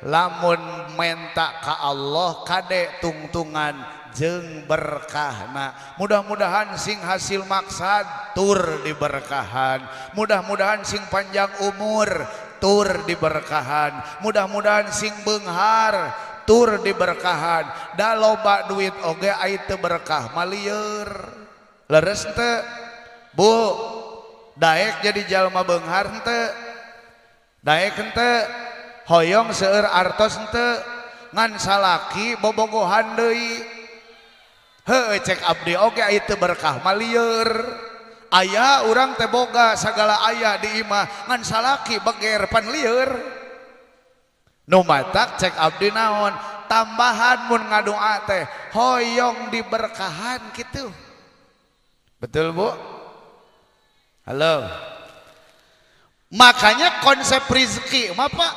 Lamun menta ka Allah, kade tungtungan jeung berkahna. Mudah-mudahan sing hasil maksad tur diberkahan, mudah-mudahan sing panjang umur tur diberkahan, mudah-mudahan sing beunghar tur diberkahan. Da loba duit oge ai teu berkah mah lieur. Leres teu, Bu? Daek jadi jalma beunghar henteu? Daek henteu? Hoyong seueur artos henteu? Ngan salaki bobogohan deui. Heueuh, cek abdi oge ai teu berkah mah lieur. Aya urang teh boga sagala, aya di imah, ngan salaki beger pan lieur. Nu matak cek abdi naon tambahan mun ngadoa teh hoyong diberkahan gitu. Betul, Bu? Halo. Makanya konsep rizki mah, Pak.